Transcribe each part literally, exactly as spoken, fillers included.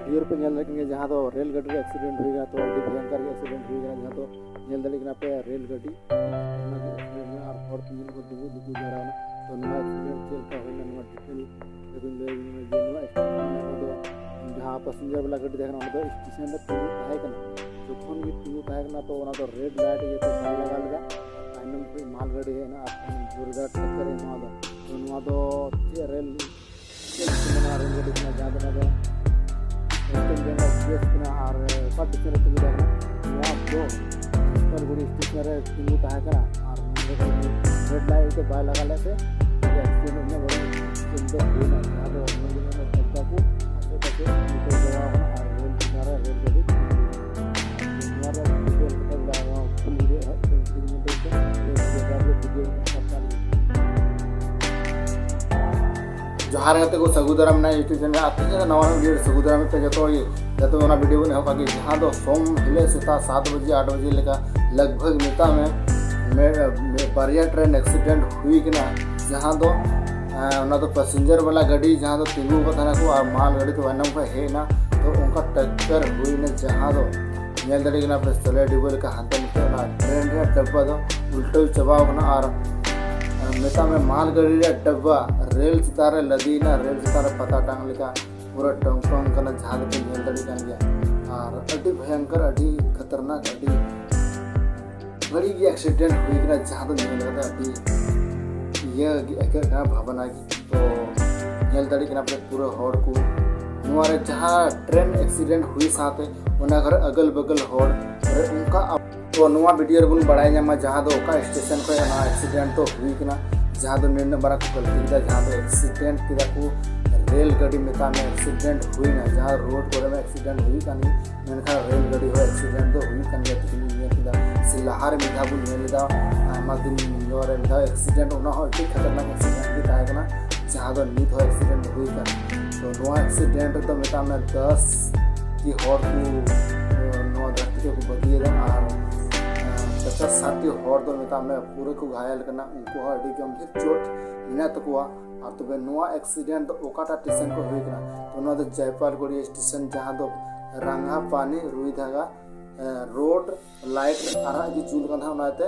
Video ᱨᱮᱯᱮ ᱧᱮᱞ ᱫᱟᱲᱮᱭᱟᱜ ᱠᱟᱱ ᱜᱮᱭᱟ, ᱡᱟᱦᱟᱸ ᱫᱚ ᱨᱮᱞ ᱜᱟᱹᱰᱤ ᱨᱮ ᱮᱠᱥᱤᱰᱮᱱᱴ ᱦᱩᱭ ᱠᱟᱱᱟ, ᱛᱚ ᱟᱹᱰᱤ ᱵᱷᱚᱭᱚᱝᱠᱚᱨ ᱜᱮ ᱮᱠᱥᱤᱰᱮᱱᱴ ᱦᱩᱭ ᱠᱟᱱᱟ, ᱡᱟᱦᱟᱸ ᱫᱚ ᱧᱮᱞ ᱫᱟᱲᱮᱭᱟᱜ ᱠᱟᱱᱟ ᱯᱮ ᱨᱮᱞ ᱜᱟᱹᱰᱤ ᱚᱱᱟ ᱜᱮ ᱮᱠᱥᱤᱰᱮᱱᱴ ᱦᱩᱭ ᱠᱟᱱᱟ ᱟᱨ ᱦᱚᱲ ᱛᱤᱱᱟᱹᱜ ᱠᱚ ᱫᱩᱲᱩᱵ ᱫᱩᱠᱩ ᱡᱟᱣᱨᱟ ᱮᱱᱟ᱾ ᱛᱚ ᱱᱚᱣᱟ ᱮᱠᱥᱤᱰᱮᱱᱴ ᱪᱮᱫ ᱞᱮᱠᱟ ᱦᱩᱭᱱᱟ, ᱱᱚᱣᱟ ᱰᱤᱴᱮᱞ ᱡᱩᱫᱤᱧ ᱞᱟᱹᱭ ᱟᱵᱤᱱᱟ ᱡᱮ ᱱᱚᱣᱟ ᱮᱠᱥᱤᱰᱮᱱᱴ ᱫᱚ ᱡᱟᱦᱟᱸ ᱯᱮᱥᱮᱧᱡᱟᱨ ᱵᱟᱞᱟ ᱜᱟᱹᱰᱤ ᱛᱟᱦᱮᱸ ᱠᱟᱱᱟ, ᱚᱱᱟ ᱫᱚ ᱥᱴᱮᱥᱚᱱ ᱨᱮ ᱛᱤᱸᱜᱩ ᱛᱟᱦᱮᱸ ᱠᱟᱱᱟ᱾ ᱡᱚᱠᱷᱚᱱ ᱜᱮ ᱛᱤᱸᱜᱩ ᱛᱟᱦᱮᱸ ᱠᱟᱱᱟ, ᱛᱚ ᱚᱱᱟ ᱫᱚ ᱨᱮᱰ ᱞᱟᱭᱤᱴ ᱤᱭᱟᱹᱛᱮ ᱵᱟᱭ ᱞᱟᱜᱟᱣ ᱞᱮᱫᱟ᱾ ᱛᱟᱭᱱᱚᱢ ᱠᱷᱚᱱ ᱢᱟᱞ ᱜᱟᱹᱰᱤ ᱦᱮᱡ ᱮᱱᱟ ᱟᱨ ᱛᱟᱭᱱᱚᱢ ᱡᱳᱨᱫᱟᱨ ᱴᱟᱠᱠᱟᱨ ᱮ ᱮᱢᱟᱣᱟᱫᱟ᱾ ᱛᱚ ᱱᱚᱣᱟ ᱫᱚ ᱪᱮᱫ ᱨᱮᱞ ᱪᱮᱫ ᱧᱩᱛᱩᱢ ᱢᱮᱱᱟᱜᱼᱟ ᱨᱮᱞ ᱜᱟᱹᱰᱤ ᱠᱟᱱᱟ, ᱡᱟᱦᱟᱸ ᱫᱚ ᱱᱚᱣᱟ ᱫᱚ ᱮᱠᱫᱚᱢ ᱡᱟᱭᱜᱟ ᱵᱮᱥ ᱠᱟᱱᱟ ᱟᱨ ᱚᱠᱟ ᱥᱴᱮᱥᱚᱱ ᱨᱮ ᱛᱤᱸᱜᱩ ᱛᱟᱦᱮᱸ ᱠᱟᱱᱟ? ᱱᱚᱣᱟ ᱫᱚ ᱡᱚᱞᱯᱟᱭᱜᱩᱲᱤ ᱥᱴᱮᱥᱚᱱ ᱨᱮ ᱛᱤᱸᱜᱩ ᱛᱟᱦᱮᱸ ᱠᱟᱱᱟ ᱟᱨ ᱱᱚᱰᱮ ᱫᱚ ᱨᱮᱰ ᱞᱟᱭᱤᱴ ᱫᱚ ᱵᱟᱭ ᱞᱟᱜᱟᱣ ᱞᱮᱫ ᱛᱮ ᱮᱠᱥᱤᱰᱮᱱᱴ ᱩᱱᱟᱹᱜ ᱵᱟᱹᱲᱤᱡ ᱮᱠᱥᱤᱰᱮᱱᱴ ᱫᱚ ᱦᱩᱭᱱᱟ, ᱡᱟᱦᱟᱸ ᱫᱚ ᱱᱚᱰᱮ ᱫᱚ ᱪᱟᱞᱠᱟ ᱠᱚ ᱟᱥᱮ ᱯᱟᱥᱮ ᱩᱱᱠᱩ ᱡᱚᱲᱟᱣ ᱠᱟᱱᱟ ᱟᱨ ᱨᱮᱞ ᱪᱮᱛᱟᱱ ᱨᱮ ᱨᱮᱞ ᱜᱟᱹᱰᱤ ᱱᱚᱣᱟ ᱨᱮ ᱵᱷᱤᱰᱤᱭᱳ ᱞᱮᱠᱟᱛᱮ ᱵᱚᱞᱮ ᱟᱨᱦᱚᱸ ᱯᱷᱩᱞ ᱵᱷᱤᱰᱤᱭᱳ ᱮᱦᱚᱵ ᱠᱷᱚᱱ ᱛᱤᱱ ᱢᱤᱱᱤᱴ ᱨᱮ ᱵᱷᱤᱰᱤᱭᱳ ᱨᱮ ᱥᱟᱵ ᱠᱟᱜ ᱞᱮᱜᱮ᱾ ᱡᱚᱦᱟᱨ ᱜᱟᱛᱮ ᱠᱚ, ᱥᱟᱹᱜᱩ ᱫᱟᱨᱟᱢ ᱱᱟᱭ YouTube ᱪᱮᱱᱮᱞ ᱨᱮ ᱟᱯᱮ ᱥᱟᱱᱟᱢ ᱱᱟᱣᱟ ᱵᱷᱤᱰᱤᱭᱳ ᱨᱮ ᱥᱟᱹᱜᱩ ᱫᱟᱨᱟᱢ ᱯᱮ ᱡᱚᱛᱚ ᱦᱚᱲ ᱜᱮ᱾ ᱡᱟᱛᱮ ᱚᱱᱟ ᱵᱷᱤᱰᱤᱭᱳ ᱵᱚᱱ ᱮᱦᱚᱵ ᱠᱟᱜ ᱜᱮ, ᱡᱟᱦᱟᱸ ᱫᱚ ᱥᱳᱢ ᱦᱤᱞᱳᱜ ᱥᱮᱛᱟᱜ ᱥᱟᱛ ᱵᱟᱡᱮ ᱟᱴ ᱵᱟᱡᱮ ᱞᱮᱠᱟ ᱞᱟᱜᱽ ᱵᱷᱟᱜᱽ ᱢᱮᱛᱟᱜ ᱢᱮ ᱢᱮ-, ᱢᱮ-, ᱵᱟᱨᱭᱟ ᱴᱨᱮᱱ ᱮᱠᱥᱤᱰᱮᱱᱴ ᱦᱩᱭ ᱠᱟᱱᱟ, ᱡᱟᱦᱟᱸ ᱫᱚ, ᱮᱸ, ᱚᱱᱟ ᱫᱚ ᱯᱮᱥᱮᱧᱡᱟᱨ ᱵᱟᱞᱟ ᱜᱟᱹᱰᱤ ᱡᱟᱦᱟᱸ ᱫᱚ ᱛᱤᱸᱜᱩ ᱟᱠᱟᱫ ᱛᱟᱦᱮᱱᱟ ᱠᱚ ᱟᱨ ᱢᱟᱞ ᱜᱟᱹᱰᱤ ᱫᱚ ᱛᱟᱭᱱᱚᱢ ᱠᱷᱚᱱ ᱦᱮᱡ ᱮᱱᱟ, ᱛᱚ ᱚᱱᱠᱟ ᱴᱟᱠᱠᱟᱨ ᱦᱩᱭᱱᱟ, ᱡᱟᱦᱟᱸ ᱫᱚ ᱧᱮᱞ ᱫᱟᱲᱮᱭᱟᱜ ᱠᱟᱱᱟ ᱯᱮ ᱥᱚᱞᱮ ᱰᱤᱵᱟᱹ ᱞᱮᱠᱟ ᱦᱟᱱᱛᱮ ᱱᱟᱛᱮ ᱚᱱᱟ ᱴᱨᱮᱱ ᱨᱮᱭᱟᱜ ᱰᱟᱵᱵᱟ ᱫᱚ ᱩᱞᱴᱟᱹᱣ ᱪᱟᱵᱟᱣ ᱠᱟᱱᱟ ᱟᱨ, ᱟᱨ ᱢᱮᱛᱟᱜ ᱢᱮ ᱢᱟᱞ ᱜᱟᱹᱰᱤ ᱨᱮᱭᱟᱜ ᱰᱟᱵᱵᱟ ᱨᱮᱞ ᱪᱮᱛᱟᱱ ᱨᱮ ᱞᱟᱫᱮᱭᱮᱱᱟ, ᱨᱮᱞ ᱪᱮᱛᱟᱱ ᱨᱮ ᱯᱟᱛᱟ ᱴᱟᱝ ᱞᱮᱠᱟ ᱯᱩᱨᱟᱹ ᱴᱚᱝ ᱴᱚᱝ ᱠᱟᱱᱟ, ᱡᱟᱦᱟᱸ ᱫᱚᱯᱮ ᱧᱮᱞ ᱫᱟᱲᱮᱭᱟᱜ ᱠᱟᱱ ᱜᱮᱭᱟ᱾ ᱟᱨ ᱟᱹᱰᱤ ᱵᱷᱚᱭᱚᱝᱠᱚᱨ, ᱟᱹᱰᱤ ᱠᱷᱟᱛᱟᱨᱱᱟᱠ, ᱟᱹᱰᱤ ᱵᱟᱹᱲᱤᱡ ᱜᱮ ᱮᱠᱥᱤᱰᱮᱱᱴ ᱦᱩᱭ ᱠᱟᱱᱟ, ᱡᱟᱦᱟᱸ ᱫᱚ ᱧᱮᱞ ᱠᱟᱛᱮ ᱟᱹᱰᱤ ᱤᱭᱟᱹ ᱜᱮ ᱟᱹᱭᱠᱟᱹᱜ ᱠᱟᱱᱟ, ᱵᱷᱟᱵᱽᱱᱟ ᱜᱮ᱾ ᱛᱚ ᱧᱮᱞ ᱫᱟᱲᱮᱭᱟᱜ ᱠᱟᱱᱟ ᱯᱮ ᱯᱩᱨᱟᱹ ᱦᱚᱲ ᱠᱚ ᱱᱚᱣᱟ ᱨᱮ ᱡᱟᱦᱟᱸ ᱴᱨᱮᱱ ᱮᱠᱥᱤᱰᱮᱱᱴ ᱦᱩᱭ ᱥᱟᱶᱛᱮ ᱚᱱᱟ ᱠᱚᱨᱮ ᱟᱜᱟᱞ ᱵᱟᱜᱟᱞ ᱦᱚᱲ ᱨᱮ ᱚᱱᱠᱟ ᱟᱵ-, ᱛᱚ ᱱᱚᱣᱟ ᱵᱷᱤᱰᱤᱭᱳ ᱨᱮᱵᱚᱱ ᱵᱟᱲᱟᱭ ᱧᱟᱢᱟ ᱡᱟᱦᱟᱸ ᱫᱚ ᱚᱠᱟ ᱥᱴᱮᱥᱚᱱ ᱠᱷᱚᱱ ᱚᱱᱟ ᱮᱠᱥᱤᱰᱮᱱᱴ ᱫᱚ ᱦᱩᱭ ᱠᱟᱱᱟ, ᱡᱟᱦᱟᱸ ᱫᱚ ᱱᱤᱱᱟᱹᱜ ᱢᱟᱨᱟᱝ ᱠᱚ ᱜᱟᱹᱞᱛᱤ ᱠᱮᱫᱟ, ᱡᱟᱦᱟᱸ ᱫᱚ ᱮᱠᱥᱤᱰᱮᱱᱴ ᱠᱮᱫᱟ ᱠᱚ, ᱨᱮᱞ ᱜᱟᱹᱰᱤ ᱢᱮᱛᱟᱜ ᱢᱮ ᱮᱠᱥᱤᱰᱮᱱᱴ ᱦᱩᱭᱱᱟ, ᱡᱟᱦᱟᱸ ᱨᱳᱰ ᱠᱚᱨᱮ ᱢᱟ ᱮᱠᱥᱤᱰᱮᱱᱴ ᱦᱩᱭᱩᱜ ᱠᱟᱱ ᱜᱮ, ᱢᱮᱱᱠᱷᱟᱱ ᱨᱮᱞ ᱜᱟᱹᱰᱤ ᱦᱚᱸ ᱮᱠᱥᱤᱰᱮᱱᱴ ᱫᱚ ᱦᱩᱭᱩᱜ ᱠᱟᱱ ᱜᱮᱭᱟ᱾ ᱛᱤᱦᱤᱧ ᱤᱧ ᱧᱮᱞ ᱠᱮᱫᱟ, ᱥᱮ ᱞᱟᱦᱟ ᱨᱮ ᱢᱤᱫ ᱫᱷᱟᱣ ᱵᱚᱱ ᱧᱮᱞ ᱞᱮᱫᱟ, ᱟᱭᱢᱟ ᱫᱤᱱ ᱧᱚᱜ ᱨᱮ ᱢᱤᱫ ᱫᱷᱟᱣ ᱮᱠᱥᱤᱰᱮᱱᱴ, ᱚᱱᱟ ᱦᱚᱸ ᱟᱹᱰᱤ ᱠᱷᱟᱛᱟᱨᱱᱟᱠ ᱮᱠᱥᱤᱰᱮᱱᱴ ᱜᱮ ᱛᱟᱦᱮᱸ ᱠᱟᱱᱟ, ᱡᱟᱦᱟᱸ ᱫᱚ ᱱᱤᱛ ᱦᱚᱸ ᱮᱠᱥᱤᱰᱮᱱᱴ ᱦᱩᱭ ᱠᱟᱱᱟ᱾ ᱛᱚ ᱱᱚᱣᱟ ᱮᱠᱥᱤᱰᱮᱱᱴ ᱨᱮᱫᱚ ᱢᱮᱛᱟᱜ ᱢᱮ ᱫᱚᱥ ᱴᱤ ᱦᱚᱲ ᱠᱚ, ᱮ, ᱱᱚᱣᱟ ᱫᱷᱟᱹᱨᱛᱤ ᱠᱷᱚᱱ ᱠᱚ ᱵᱟᱹᱜᱤᱭᱮᱫᱟ ᱟᱨ, ᱮ, ᱯᱚᱪᱟᱥ ᱥᱟᱴ ᱴᱤ ᱦᱚᱲ ᱫᱚ ᱢᱮᱛᱟᱜ ᱢᱮ ᱯᱩᱨᱟᱹ ᱠᱚ ᱜᱷᱟᱭᱮᱞ ᱠᱟᱱᱟ, ᱩᱱᱠᱩ ᱦᱚᱸ ᱟᱹᱰᱤ ᱜᱚᱢᱵᱷᱤᱨ ᱪᱳᱴ ᱢᱮᱱᱟᱜ ᱛᱟᱠᱚᱣᱟ᱾ ᱟᱨ ᱛᱚᱵᱮ ᱱᱚᱣᱟ ᱮᱠᱥᱤᱰᱮᱱᱴ ᱫᱚ ᱚᱠᱟᱴᱟᱜ ᱥᱴᱮᱥᱚᱱ ᱠᱷᱚᱱ ᱦᱩᱭ ᱠᱟᱱᱟ? ᱛᱚ ᱱᱚᱣᱟ ᱫᱚ ᱡᱚᱭᱯᱟᱞᱜᱩᱲᱤ ᱥᱴᱮᱥᱚᱱ, ᱡᱟᱦᱟᱸ ᱫᱚ ᱨᱟᱝᱜᱟᱯᱟᱱᱤ ᱨᱩᱭᱫᱷᱟᱜᱟ ᱨᱳᱰ ᱞᱟᱭᱤᱴ ᱟᱨᱟᱜ ᱜᱮ ᱡᱩᱞ ᱠᱟᱱ ᱛᱟᱦᱮᱱᱟ, ᱚᱱᱟᱛᱮ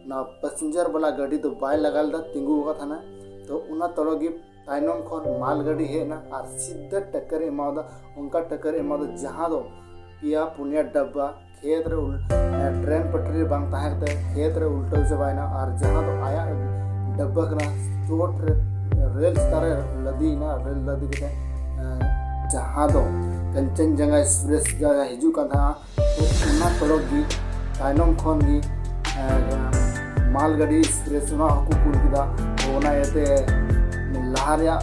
ᱚᱱᱟ ᱯᱮᱥᱮᱧᱡᱟᱨ ᱵᱟᱞᱟ ᱜᱟᱹᱰᱤ ᱫᱚ ᱵᱟᱭ ᱞᱟᱜᱟ ᱞᱮᱫᱟ, ᱛᱤᱸᱜᱩ ᱟᱠᱟᱫ ᱛᱟᱦᱮᱱᱟ᱾ ᱛᱚ ᱚᱱᱟ ᱛᱚᱲᱚ ᱜᱮ ᱛᱟᱭᱱᱚᱢ ᱠᱷᱚᱱ ᱢᱟᱞ ᱜᱟᱹᱰᱤ ᱦᱮᱡ ᱮᱱᱟ ᱟᱨ ᱥᱤᱫᱷᱟᱹ ᱴᱟᱠᱠᱟᱨ ᱮ ᱮᱢᱟᱣᱟᱫᱟ᱾ ᱚᱱᱠᱟ ᱴᱟᱠᱠᱟᱨ ᱮ ᱮᱢᱟᱣᱟᱫᱟ, ᱡᱟᱦᱟᱸ ᱫᱚ ᱯᱮᱭᱟ ᱯᱩᱱᱭᱟ ᱰᱟᱵᱵᱟ ᱠᱷᱮᱛ ᱨᱮ ᱩᱞ-, ᱴᱨᱮᱱ ᱯᱟᱴᱨᱤ ᱨᱮ ᱵᱟᱝ ᱛᱟᱦᱮᱸ ᱠᱟᱛᱮ ᱠᱷᱮᱛ ᱨᱮ ᱩᱞᱴᱟᱹᱣ ᱪᱟᱵᱟᱭᱮᱱᱟ᱾ ᱟᱨ ᱡᱟᱦᱟᱸ ᱫᱚ ᱟᱭᱟᱜ ᱰᱟᱵᱵᱟ ᱠᱟᱱᱟ, ᱪᱳᱴ ᱨᱮ ᱨᱮᱞ ᱪᱮᱛᱟᱱ ᱨᱮ ᱞᱟᱫᱮᱭᱮᱱᱟ᱾ ᱨᱮᱞ ᱞᱟᱫᱮ ᱠᱟᱛᱮ, ᱮᱸ, ᱡᱟᱦᱟᱸ ᱫᱚ ᱠᱟᱧᱪᱚᱱᱡᱚᱝᱜᱷᱟ ᱮᱠᱥᱯᱨᱮᱥ ᱡᱟᱦᱟᱸ ᱦᱤᱡᱩᱜ ᱠᱟᱱ ᱛᱟᱦᱮᱸᱱᱟ, ᱛᱚ ᱚᱱᱟ ᱥᱚᱲᱚᱠ ᱜᱮ ᱛᱟᱭᱱᱚᱢ ᱠᱷᱚᱱ ᱜᱮ, ᱮᱸ, ᱢᱟᱞ ᱜᱟᱹᱰᱤ ᱮᱠᱥᱯᱨᱮᱥ ᱚᱱᱟ ᱦᱚᱸᱠᱚ ᱠᱩᱞ ᱠᱮᱫᱟ᱾ ᱛᱚ ᱚᱱᱟ ᱤᱭᱟᱹᱛᱮ ᱞᱟᱦᱟ ᱨᱮᱭᱟᱜ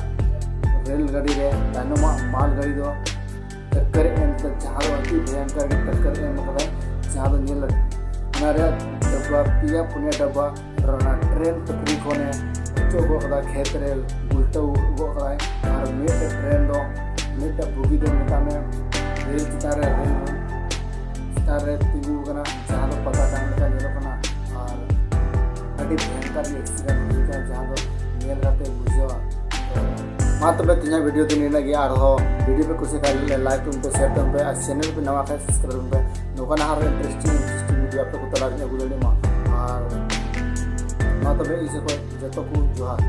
ᱨᱮᱞ ᱜᱟᱹᱰᱤ ᱨᱮ ᱛᱟᱭᱱᱚᱢᱟᱜ ᱢᱟᱞ ᱜᱟᱹᱰᱤ ᱫᱚ ᱴᱟᱠᱠᱟᱨ ᱮ ᱮᱢ ᱠᱮᱫᱟ, ᱡᱟᱦᱟᱸ ᱫᱚ ᱟᱹᱰᱤ ᱵᱷᱚᱭᱚᱝᱠᱚᱨ ᱜᱮ ᱴᱟᱠᱠᱟᱨ ᱮ ᱮᱢ ᱠᱟᱫᱟ᱾ ᱡᱟᱦᱟᱸ ᱫᱚ ᱧᱮᱞ, ᱚᱱᱟ ᱨᱮᱭᱟᱜ ᱰᱟᱵᱵᱟ, ᱯᱮᱭᱟ ᱯᱩᱱᱭᱟ ᱰᱟᱵᱵᱟ ᱟᱨ ᱚᱱᱟ ᱴᱨᱮᱱ ᱯᱟᱴᱨᱤ ᱠᱷᱚᱱᱮ ᱚᱪᱚᱜ ᱜᱚᱫ ᱠᱟᱫᱟ, ᱠᱷᱮᱛ ᱨᱮ ᱩᱞᱴᱟᱹᱣ ᱜᱚᱫ ᱠᱟᱫᱟᱭ᱾ ᱟᱨ ᱢᱤᱫᱴᱮᱡ ᱴᱨᱮᱱ ᱫᱚ, ᱢᱤᱫᱴᱮᱡ ᱵᱩᱜᱤ ᱫᱚ ᱢᱮᱛᱟᱜ ᱢᱮ ᱨᱮᱞ ᱪᱮᱛᱟᱱ ᱨᱮ, ᱨᱮᱞ ᱪᱮᱛᱟᱱ ᱨᱮ ᱛᱤᱸᱜᱩ ᱟᱠᱟᱱᱟ, ᱡᱟᱦᱟᱸ ᱫᱚ ᱯᱟᱛᱟ ᱰᱟᱝ ᱞᱮᱠᱟ ᱧᱮᱞᱚᱜ ᱠᱟᱱᱟ᱾ ᱟᱨ ᱟᱹᱰᱤ ᱵᱷᱚᱭᱚᱝᱠᱚᱨ ᱜᱮ ᱮᱠᱥᱤᱰᱮᱱᱴ ᱦᱩᱭ ᱠᱟᱱᱟ, ᱡᱟᱦᱟᱸ ᱫᱚ ᱧᱮᱞ ᱠᱟᱛᱮ ᱵᱩᱡᱷᱟᱹᱣᱟ᱾ ᱢᱟ ᱛᱚᱵᱮ ᱛᱮᱦᱮᱧᱟᱜ ᱵᱷᱤᱰᱤᱭᱳ ᱫᱚ ᱱᱤᱱᱟᱹᱜ ᱜᱮ᱾ ᱟᱨᱦᱚᱸ ᱵᱷᱤᱰᱤᱭᱳ ᱯᱮ ᱠᱩᱥᱤ ᱠᱷᱟᱡ ᱞᱟᱭᱤᱠ ᱛᱟᱵᱚᱱ ᱯᱮ, ᱥᱮᱭᱟᱨ ᱛᱟᱵᱚᱱ ᱯᱮ, ᱟᱨ ᱪᱮᱱᱮᱞ ᱯᱮ ᱱᱟᱣᱟ ᱠᱷᱟᱡ ᱥᱟᱵᱥᱠᱨᱟᱭᱤᱵ ᱛᱟᱵᱚᱱ ᱯᱮ᱾ ᱱᱚᱝᱠᱟᱱᱟᱜ ᱟᱨᱦᱚᱸ ᱤᱱᱴᱟᱨᱮᱥᱴᱤᱝ ᱤᱱᱴᱟᱨᱮᱥᱴᱤᱝ ᱵᱷᱤᱰᱤᱭᱳ ᱟᱯᱮ ᱠᱚ ᱛᱟᱞᱟ ᱨᱮ ᱟᱹᱜᱩ ᱫᱟᱲᱮᱭᱟᱜ ᱢᱟ᱾ ᱟᱨ ᱢᱟ ᱛᱚᱵᱮ ᱤᱧ ᱥᱮᱫ ᱠᱷᱚᱡ ᱡᱚᱛᱚ ᱠᱚ ᱡᱚᱦᱟᱨ᱾